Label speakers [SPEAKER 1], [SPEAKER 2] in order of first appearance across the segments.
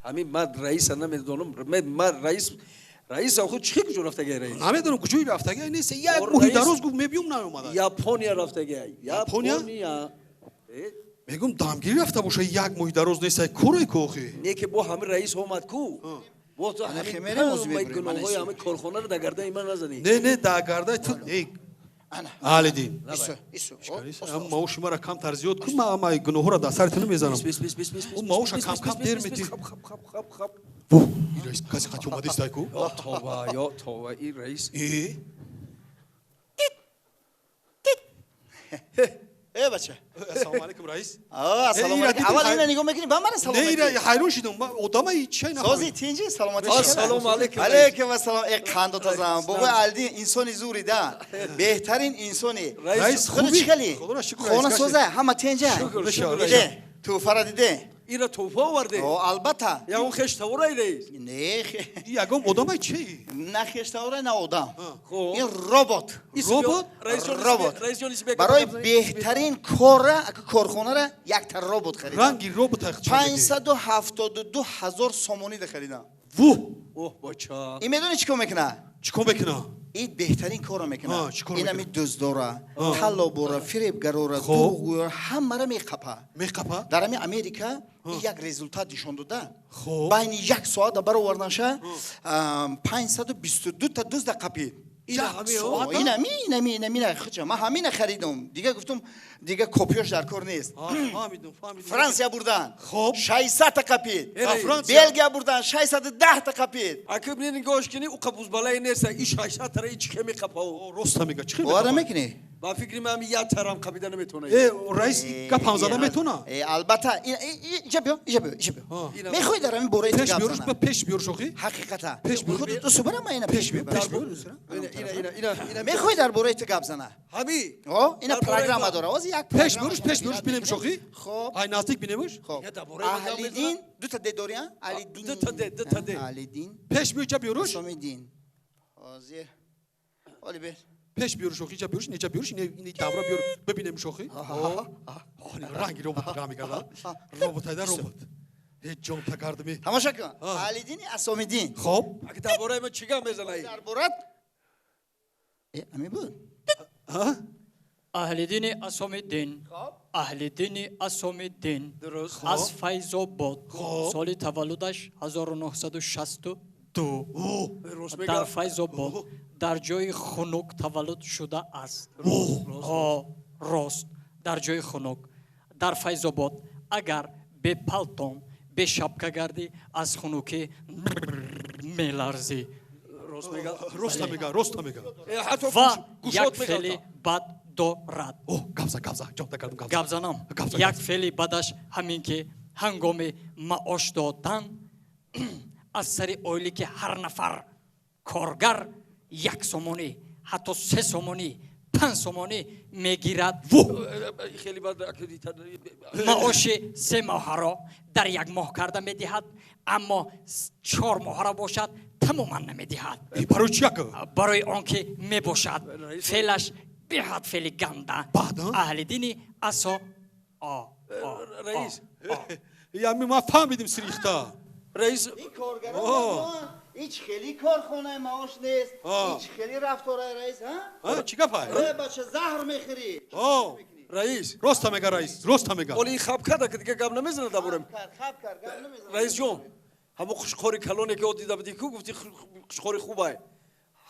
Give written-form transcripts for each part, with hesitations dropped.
[SPEAKER 1] Ҳамин ман раиса намедонам. Ман раис худ чӣ куҷо рафтагай, раис?
[SPEAKER 2] Намедонам куҷои рафтагай, нест. Як
[SPEAKER 1] Ор,
[SPEAKER 2] моҳи
[SPEAKER 1] раис-
[SPEAKER 2] дароз гуфт, мебиём, наомада.
[SPEAKER 1] Япония рафтагай.
[SPEAKER 2] Япония?
[SPEAKER 1] Япония.
[SPEAKER 2] Мегум, дамгирӣ рафта боша, як моҳи дароз нестай, корой кохи.
[SPEAKER 1] Не, ки бо ҳамин раис омад ку. Бо ту
[SPEAKER 3] Ана
[SPEAKER 1] ҳамин
[SPEAKER 3] хемерем, ози
[SPEAKER 1] ҳамаи
[SPEAKER 3] мебурем, ана
[SPEAKER 1] гуноҳҳои
[SPEAKER 3] исо.
[SPEAKER 1] ҳамин корхонаро дар гардани ман назанӣ.
[SPEAKER 2] Не, не, дар гардаи ту эй.
[SPEAKER 3] Ана.
[SPEAKER 2] Алидин.
[SPEAKER 3] Исо, исо.
[SPEAKER 2] Маоши мара камтар зиёд кун, ман ҳамаи гуноҳҳоро дар сари ту намезанам.
[SPEAKER 1] Бис, бис, бис, бис, бис.
[SPEAKER 2] Ӯ маоша
[SPEAKER 1] бис,
[SPEAKER 2] кам
[SPEAKER 1] бис,
[SPEAKER 2] кам
[SPEAKER 1] бис,
[SPEAKER 2] дер
[SPEAKER 1] бис, бис,
[SPEAKER 2] мети.
[SPEAKER 1] Хап, хап, хап, хап, хап.
[SPEAKER 2] Во, и раис каси қати омадистай ку.
[SPEAKER 1] Ё това, ё това, и раис.
[SPEAKER 2] Э.
[SPEAKER 3] Э, бача.
[SPEAKER 2] Ассалому алайкум, раис.
[SPEAKER 3] А, ассалому
[SPEAKER 2] Э, ира
[SPEAKER 3] алайкум.
[SPEAKER 2] дидем,
[SPEAKER 3] Аввал ина нигоҳ мекунӣ, ба мана салом
[SPEAKER 2] Не, ира
[SPEAKER 3] мекунӣ.
[SPEAKER 2] ҳайрон шидам, ман одамаи чай
[SPEAKER 3] Сози,
[SPEAKER 2] нафаҳмидам.
[SPEAKER 3] тинҷи, саломатӣ.
[SPEAKER 1] Ассалому алайкум.
[SPEAKER 3] Алайкум ассалом. Э, қандо тазам. Бобои Алдин инсони зури да. Беҳтарин инсони.
[SPEAKER 2] Раис,
[SPEAKER 3] Худо
[SPEAKER 2] хуби?
[SPEAKER 3] чӣ хели?
[SPEAKER 2] Худоро шукр,
[SPEAKER 3] Хона
[SPEAKER 2] раис,
[SPEAKER 3] соза, ҳама тинҷа.
[SPEAKER 1] Шукр,
[SPEAKER 2] Бешар,
[SPEAKER 1] шукр.
[SPEAKER 3] Диде, тӯҳфара диде.
[SPEAKER 1] Ира тӯҳфа оварде.
[SPEAKER 3] О, албатта.
[SPEAKER 1] Я он хеш тавораи, раис.
[SPEAKER 3] Не,
[SPEAKER 2] И ягон одамаи чей?
[SPEAKER 3] на хештавора, на одам.
[SPEAKER 1] Хоб.
[SPEAKER 3] Ин робот.
[SPEAKER 2] Робот?
[SPEAKER 3] Робот.
[SPEAKER 1] Раис ҷон, исбе-
[SPEAKER 3] Барои беҳтарин кора, ака, корхонара якта робот харидам.
[SPEAKER 2] Ранги робота.
[SPEAKER 3] 572 ҳазор сомонӣ да харидам.
[SPEAKER 2] Ву.
[SPEAKER 1] Оҳ, бача.
[SPEAKER 3] Ин медонӣ чӣ кор мекунад?
[SPEAKER 2] Чӣ кор мекуна?
[SPEAKER 3] Ин беҳтарин корро мекунад.
[SPEAKER 2] Ҳа, чӣ кор
[SPEAKER 3] Ин ами
[SPEAKER 2] мекунад?
[SPEAKER 3] дуздора, таллобора, фиребгарора,
[SPEAKER 2] Хоб.
[SPEAKER 3] дурӯғгӯёра, ҳамаро меқапа.
[SPEAKER 2] Меқапа?
[SPEAKER 3] Дар ами Америка ин як результат нишон дода.
[SPEAKER 2] Хоб.
[SPEAKER 3] Байни як соата баровардаша 522 та дузда қапид.
[SPEAKER 1] Ина
[SPEAKER 2] Як
[SPEAKER 1] ҳами,
[SPEAKER 2] соата?
[SPEAKER 3] О, инами, инами, инами, ина хуча. Ман ҳамина харидам. Дига гуфтум, дига копиёш дар кор нест.
[SPEAKER 2] А, фаҳмидам, фаҳмидам.
[SPEAKER 3] Франсия бурдан.
[SPEAKER 2] Хоб.
[SPEAKER 3] 600 та қапид.
[SPEAKER 1] Э,
[SPEAKER 2] А, Франсия.
[SPEAKER 3] Белгия бурдан, 610 та қапид.
[SPEAKER 1] Аки бини, нигоҳш кини, у қабузбалаи неста. И 600 тара и чӣ меқапав?
[SPEAKER 2] О, роста мега, чӣ
[SPEAKER 3] Бовар
[SPEAKER 2] мекапа?
[SPEAKER 3] намекунӣ?
[SPEAKER 1] Ба фикри ман ҳами як тарам қапида наметавонад.
[SPEAKER 2] Э, раис, гап ҳам зада метавона?
[SPEAKER 3] Э, албатта. Иҷа биё, иҷа биё, иҷа биё.
[SPEAKER 2] Ҳа.
[SPEAKER 3] Мехоҳӣ дар ҳамин бораи ту
[SPEAKER 2] Пеш
[SPEAKER 3] гап
[SPEAKER 2] биёрш,
[SPEAKER 3] занам?
[SPEAKER 2] пеш биёрш, охи.
[SPEAKER 3] Ҳақиқата.
[SPEAKER 2] Пеш биёр.
[SPEAKER 3] Худ усубара, ман ина пеш
[SPEAKER 2] биёр,
[SPEAKER 3] мебарам.
[SPEAKER 2] пеш биёр.
[SPEAKER 1] Ина, ина, ина, ина, ина.
[SPEAKER 3] Мехоҳӣ дар бораи ту гап зана?
[SPEAKER 1] Ҳами.
[SPEAKER 3] О, ина
[SPEAKER 1] Дар бораи
[SPEAKER 3] программа
[SPEAKER 1] ман.
[SPEAKER 3] дора. Ҳозир як
[SPEAKER 2] Пеш
[SPEAKER 3] программа
[SPEAKER 2] биёрш, пеш биёрш, бинемш, охи.
[SPEAKER 3] Хоб.
[SPEAKER 2] Ай, наздик бинемш.
[SPEAKER 3] Хоб.
[SPEAKER 1] Я дар бораи ман гап
[SPEAKER 3] Аҳлидин,
[SPEAKER 1] мезанам?
[SPEAKER 3] дута де дори, а? Алидин.
[SPEAKER 1] Дута де, дута де.
[SPEAKER 3] Алидин.
[SPEAKER 2] Пеш биё, иҷа биёрш.
[SPEAKER 3] Сомидин. Ҳозир. Оли бер.
[SPEAKER 2] Пеш биёрш, охи, иҷа биёрш, иҷа биёрш, ин давра биёр, бибинемш, охи. Ранги робот га мегарда. Робот айда робот. Ҳеҷ ҷон такардами.
[SPEAKER 3] Тамоша кун.
[SPEAKER 2] А.
[SPEAKER 3] Алидини Асомидин.
[SPEAKER 2] Хоб.
[SPEAKER 1] Аки дар бораи ман чӣ гап мезанад?
[SPEAKER 3] Дар борат. Э, ами буд.
[SPEAKER 2] А?
[SPEAKER 4] Аҳлиддини Асомиддин.
[SPEAKER 3] Хоб.
[SPEAKER 4] Аҳлиддини Асомиддин.
[SPEAKER 1] Дуруст.
[SPEAKER 4] Аз Файзобод.
[SPEAKER 2] Хоб.
[SPEAKER 4] Соли таваллудаш 1962.
[SPEAKER 2] О,
[SPEAKER 1] Рост
[SPEAKER 4] Дар
[SPEAKER 1] мега.
[SPEAKER 4] Файзобод дар ҷои хунук таваллуд шудааст.
[SPEAKER 2] О.
[SPEAKER 4] Ҳо, рост, дар ҷои хунук. Дар Файзобод агар бепалтон, бешапка гардӣ, аз хунукӣ меларзӣ.
[SPEAKER 1] Рост мега.
[SPEAKER 2] Роста мега, роста мега.
[SPEAKER 1] Э, ҳатто
[SPEAKER 4] Ва
[SPEAKER 1] гӯшот
[SPEAKER 4] як феъли
[SPEAKER 1] меғалта.
[SPEAKER 4] бад дорад.
[SPEAKER 2] О, гапза, гапза, ҷон такардум, гапза.
[SPEAKER 4] Гап занам?
[SPEAKER 2] Гапза,
[SPEAKER 4] Як
[SPEAKER 2] гапза.
[SPEAKER 4] феъли бадаш ҳамин ки ҳангоми маош додан аз сари ойлики ҳар нафар коргар 1 сомонӣ, ҳатто 3 сомонӣ, 5 сомонӣ мегирад.
[SPEAKER 1] Э, хеле бад аки
[SPEAKER 4] Маоши 3 моҳаро дар як моҳ карда медиҳад, аммо 4 моҳаро бошад, тамоман намедиҳад.
[SPEAKER 2] Э, барои чи яка?
[SPEAKER 4] Барои он ки мебошад.
[SPEAKER 1] Раис-
[SPEAKER 4] Феълаш беҳад феъли ганда.
[SPEAKER 2] Бад, а?
[SPEAKER 4] Аҳлиддини Асо о о.
[SPEAKER 1] Раис.
[SPEAKER 2] Ями ман фаҳмидим сирихта.
[SPEAKER 1] Раис.
[SPEAKER 3] Ин коргарон ҳеҷ хели корхонаи маош нест.
[SPEAKER 2] А.
[SPEAKER 3] Ҳеҷ хели рафтораи раис, ҳа?
[SPEAKER 2] А, чӣ гапай?
[SPEAKER 3] Э, бача, заҳр мехӯрӣ.
[SPEAKER 2] О,
[SPEAKER 1] Раис.
[SPEAKER 2] роста мега, раис, роста мега.
[SPEAKER 1] Оли ин хаб карда, ки дига гап намезанад дар бораи.
[SPEAKER 3] Хаб кард, хаб кард, гап намезанад.
[SPEAKER 1] Раис ҷон, ҳамон қушқори калоне ки дида будӣ ку, гуфти қушқори хубай,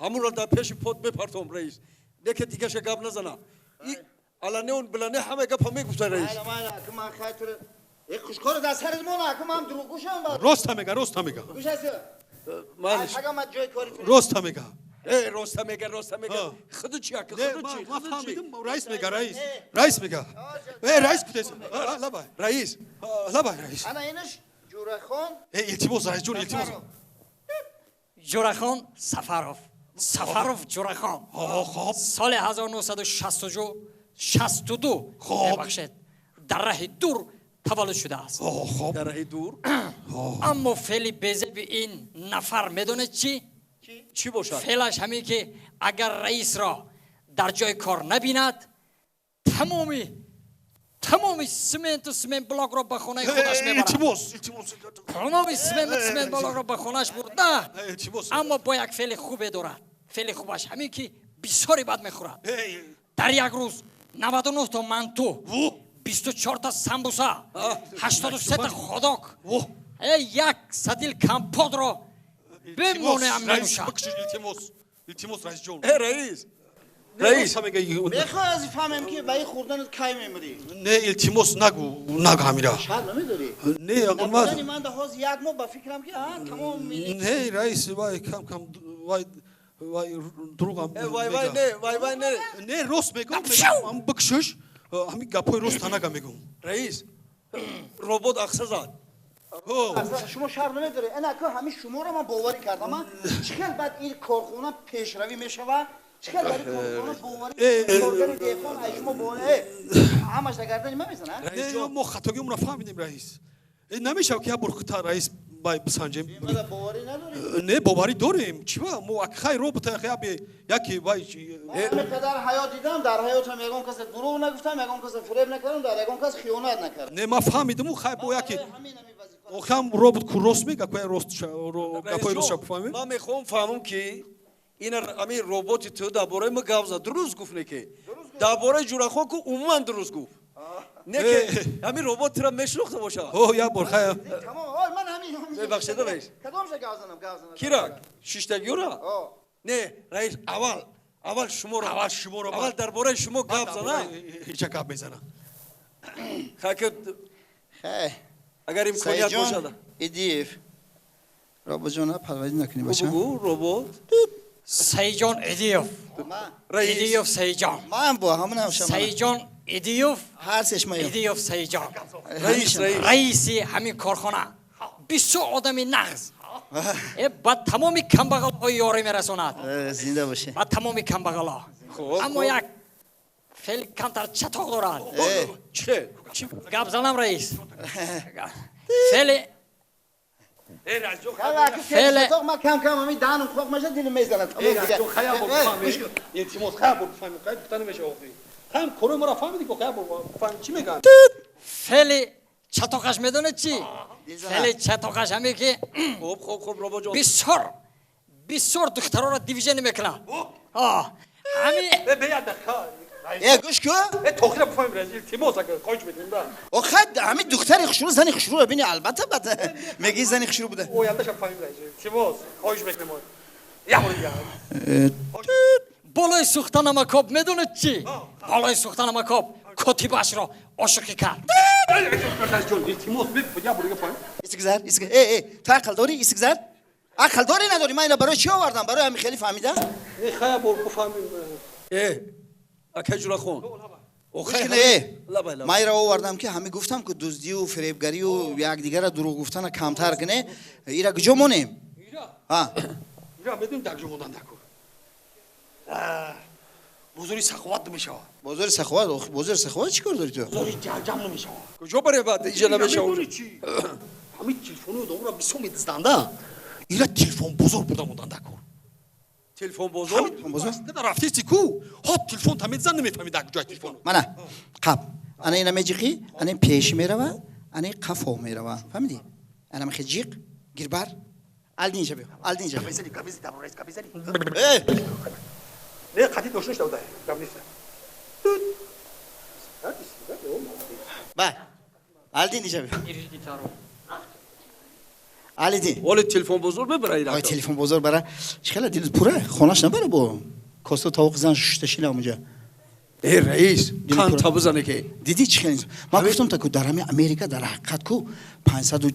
[SPEAKER 1] ҳамонро дар пеши пот мепартом, раис, неке дигаша гап назана. И алане он билане ҳама гапа мегуфта, раис.
[SPEAKER 3] Майла, майла, ака, ман хайтр. Э, қушқори дар сарат мона, ака, ман дурӯғгӯшам ба.
[SPEAKER 2] Роста мега, роста мега.
[SPEAKER 3] Гӯш ҳаст.
[SPEAKER 1] Манш.
[SPEAKER 3] Ага, ман ҷои кори ту.
[SPEAKER 2] Роста мега.
[SPEAKER 1] Э, роста мега, роста мега.
[SPEAKER 2] А.
[SPEAKER 1] Худу чи, ака?
[SPEAKER 2] Не,
[SPEAKER 1] Худу чи?
[SPEAKER 2] ман
[SPEAKER 1] Худу чи?
[SPEAKER 2] фаҳмидим, раис мега, раис. Раис мега. Э, раис кутес. Лабай.
[SPEAKER 1] Раис.
[SPEAKER 2] Лабай, раис.
[SPEAKER 3] Ана инаш Ҷурахон.
[SPEAKER 2] Э, илтимос, раис ҷон, илтимос.
[SPEAKER 3] Сафаров.
[SPEAKER 4] Ҷурахон Сафаров, Сафаров Ҷурахон.
[SPEAKER 2] О, хоб.
[SPEAKER 4] Соли 1962 62,
[SPEAKER 2] Хоб.
[SPEAKER 4] мебахшед, дар раҳи дур таваллуд шудааст.
[SPEAKER 2] О, хоб.
[SPEAKER 1] Дар раҳи дур.
[SPEAKER 4] Аммо феъли безеби ин нафар медонед чӣ?
[SPEAKER 1] Чӣ бошад?
[SPEAKER 4] Феълаш ҳамин ки агар раисро дар ҷои кор набинад, тамоми Тамоми сементу сементблокро ба хонаи худаш мебарад.
[SPEAKER 2] Илтимос, илтимос.
[SPEAKER 4] Тамоми сементу сементблокро ба хонааш бурда,
[SPEAKER 2] Илтимос.
[SPEAKER 4] Аммо бо як феъли хубе дорад. Феъли хубаш ҳамин ки бисёре бад мехӯрад. Дар як рӯз 99 то манту, 24 та самбуса, 83 та ходок, як сатил компотро бемонеам менӯшад.
[SPEAKER 2] Бикшиш, илтимос. Илтимос, раисҷон.
[SPEAKER 1] Э, раис. Раис.
[SPEAKER 3] Мехоҳӣ аз фаҳмем ки ба ин хӯрданат кай мемирӣ?
[SPEAKER 2] Не, илтимос, нагу, нагу ҳамира.
[SPEAKER 3] Шарм намедорӣ?
[SPEAKER 2] Не,
[SPEAKER 3] набудани ман да ҳозир як моҳ ба фикрам ки тамом.
[SPEAKER 2] Не, раис, вай кам кам вай вай дурӯғам.
[SPEAKER 1] Э, вай вай не, вай вай не.
[SPEAKER 2] Не, рост мегӯм, ам бикшиш, ҳамин гапҳои рост танага мегӯм.
[SPEAKER 1] Раис. Робот ақса зад.
[SPEAKER 3] Шумо шарм намедоред? Ана ку ҳамин шуморо ман боварӣ кардам. Чӣ хел баъд ин корхона пешравӣ мешавад? Чӣ хел дар ин корхона боварӣ коргари деҳқон ай шумо боварӣ ҳамаш дар гардани ман мезанад?
[SPEAKER 2] Не, мо хатогиамонро фаҳмидем, раис. Намешавад ки як бор хута раис бай бисанҷем?
[SPEAKER 3] Мада боварӣ надоред?
[SPEAKER 2] Не, боварӣ дорем. Чиба мо хай робота яке вай.
[SPEAKER 3] Ҳамин қадар ҳаёт дидам, дар ҳаётам ягон каса дурӯғ нагуфтам, ягон каса фиреб накардам, дар ягон кас хиёнат накардам.
[SPEAKER 2] Не, ман фаҳмидиму, хай бо яке охам робот ку рост мега, ку рост гапҳои рост фаҳмем.
[SPEAKER 1] Ман мехоҳам фаҳмам ки ин ҳамин роботи ту дар бораи ма гап зад, дуруст гуфт, не ки дар бораи Ҷурахон ку умуман дуруст гуфт, не ки ҳамин робот тура мешинохта бошад?
[SPEAKER 2] О, як бор хай.
[SPEAKER 1] Бебахшеда, раис.
[SPEAKER 3] Кадомша гап занам, гап занам?
[SPEAKER 1] Кира шиштагиёра не, раис, аввал, аввал шуморо.
[SPEAKER 2] Аввал шуморо.
[SPEAKER 1] Аввал дар бораи шумо гап зана.
[SPEAKER 2] Ҳеҷа гап мезана.
[SPEAKER 1] Хаки агар имконият бошад.
[SPEAKER 3] Идиев, роботҷон, парварӣ накунӣ, бача.
[SPEAKER 1] Бугу, робот.
[SPEAKER 4] Саиҷон Идиев. Идиев Саиҷон.
[SPEAKER 3] Ман бо ҳамонам шама.
[SPEAKER 4] Саиҷон Идиев.
[SPEAKER 3] Ҳар сеш мая.
[SPEAKER 4] Идиев Саиҷон.
[SPEAKER 1] Раис, раис.
[SPEAKER 4] Раиси ҳамин корхона. Бисёр одами нағз. Ба тамоми камбағалҳо ёрӣ мерасонад.
[SPEAKER 3] Зинда боше.
[SPEAKER 4] Ба тамоми камбағалҳо. Аммо як феъли камтар чатоқ дорад.
[SPEAKER 1] Че?
[SPEAKER 4] Гап занам, раис? Феъли
[SPEAKER 3] Ман кам кам ҳамин даҳанам хоқ мешад, дилам мезанад.
[SPEAKER 2] Илтимос, хая бор бифаҳмем, хай гуфта намеша охи. Хаям корои маро фаҳмиди ко, хая бор фаҳм чӣ мегӯянд?
[SPEAKER 4] Феъли чатоқаш медонед чӣ? Феъли чатоқаш ҳаме ки
[SPEAKER 1] Хуб, хуб, хуб, роботҷон.
[SPEAKER 4] Бисёр, бисёр духтароро движение мекунад. Ҳами
[SPEAKER 3] Э, гӯш ку.
[SPEAKER 2] Э, тохира бифаҳмем, раис, илтимос, агар хоҳиш мекунем да.
[SPEAKER 3] Охай, ҳамин духтари хушрӯ, зани хушрӯро бини, албатта, бад мегӣ зани хушрӯ буда.
[SPEAKER 2] Ояндаша бифаҳмем, раис, илтимос, хоҳиш мекунем. Як бор дигар.
[SPEAKER 4] Болои сӯхта намакоб, медонед чӣ? Болои сӯхта намакоб котибашро ошиқӣ кард.
[SPEAKER 2] Илтимос, як бор дигар фаҳмем.
[SPEAKER 3] Исгзар, э, э, ту ақл дорӣ, исгзар? Ақл дорӣ, надорӣ? Ман ина барои чӣ овардам? Барои ҳамин хеле фаҳмида?
[SPEAKER 2] Не, хая бор бифаҳмем.
[SPEAKER 1] Э, акай Ҷурахон.
[SPEAKER 3] Ман ира овардам ки ҳамин гуфтам ки дуздию фиребгарию якдигара дурӯғ гуфтана камтар куне. Ира куҷо монем?
[SPEAKER 2] Ира медонем дар куҷо мондан дакор. Бозори Саховат намешавад.
[SPEAKER 3] Бозори Саховат, бозори Саховат чӣ кор дорӣ ту?
[SPEAKER 2] Бозори ҷам намешавад.
[SPEAKER 1] Куҷо баре баъд иҷа намешавад?
[SPEAKER 2] Медонӣ чӣ? Ҳамин телефони одамро бисёр медизданда. Ира телефон бозор бурда мондан дакор.
[SPEAKER 1] Телефон бозор?
[SPEAKER 3] Бозор?
[SPEAKER 2] Рафтеси ку? Ҳо, телефон та медизан, намефаҳми дар куҷои телефон.
[SPEAKER 3] Мана, қаб. Ана ина меҷиқӣ, ана ин пеш мерава, ана ин қафо мерава. Фаҳмидӣ? Ана мехе ҷиқ, гирбар. Алдинҷа биё, алдинҷа.
[SPEAKER 2] Гап гап дар раис, гап мезани.
[SPEAKER 3] Э!
[SPEAKER 2] Не, қатъи дошта шуда, гап нест.
[SPEAKER 3] Ба. Алдинҷа биё. Алидин.
[SPEAKER 1] Оли телефон бозор мебара ира.
[SPEAKER 3] Ой, телефон бозор бара. Чӣ хела дил пура, хонаш набара бо. Коста тавоқ зан шушта шила онҷа.
[SPEAKER 1] Э, раис, қанд та бизане ки.
[SPEAKER 3] Дидӣ чӣ хел? Ман гуфтам та ку дар ҳамин Америка дар ҳақиқат ку 500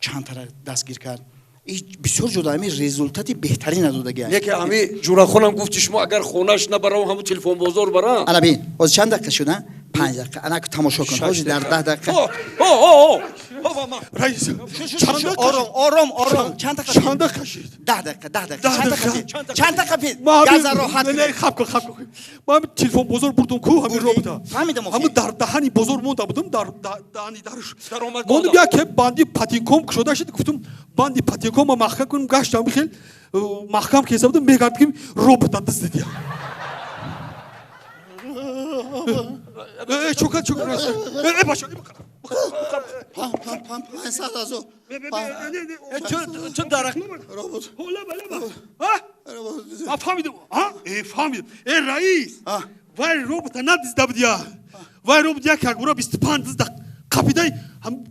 [SPEAKER 3] чанд тара дастгир кард. Бисёр ҷода ҳамин результати беҳтарин додагия.
[SPEAKER 1] Не ки ҳамин Ҷурахонам гуфти шумо агар хонаш набарам, ҳамун телефон бозор бара.
[SPEAKER 3] Ана бин, ҳозир чанд дақиқа шуд, а? 5 дақиқа. Ана ку тамошо кун. Ҳозир дар 10 дақиқа.
[SPEAKER 1] О, о,
[SPEAKER 2] Раис,
[SPEAKER 3] ором, ором, ором. Чанд дақиқа?
[SPEAKER 2] Чанд дақиқа шид?
[SPEAKER 3] 10 дақиқа, 10 дақиқа. Чанд дақиқа? Чанд дақиқа пид? Газа роҳат.
[SPEAKER 2] Не, хаб кун, хаб кун. Ман телефон бозор бурдум ку ҳамин робота.
[SPEAKER 3] Фаҳмидам.
[SPEAKER 2] Ҳамун дар даҳани бозор монда будум, дар даҳани дарш. Мондум, яке банди патинком кушода шид, гуфтум банди патинкома маҳкам кунем, гаштам бихел маҳкам кеса будум, мегардгим, робота дуздидия. Э, чӯка, чӯка, э, бача.
[SPEAKER 3] 500,000.
[SPEAKER 1] Чун дарахт.
[SPEAKER 3] Робот.
[SPEAKER 2] Фаҳмидам, фаҳмидам, э, раис, вай робота надизда будия, вай робот як якбора 25 дизда қапидай,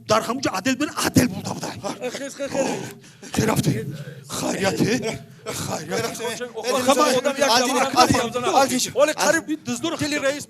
[SPEAKER 2] дар ҳамуҷо отдел бир отдел бурда будай. Хе, рафте, хайрияте, хайрият.
[SPEAKER 1] Оле, қариб дили раис.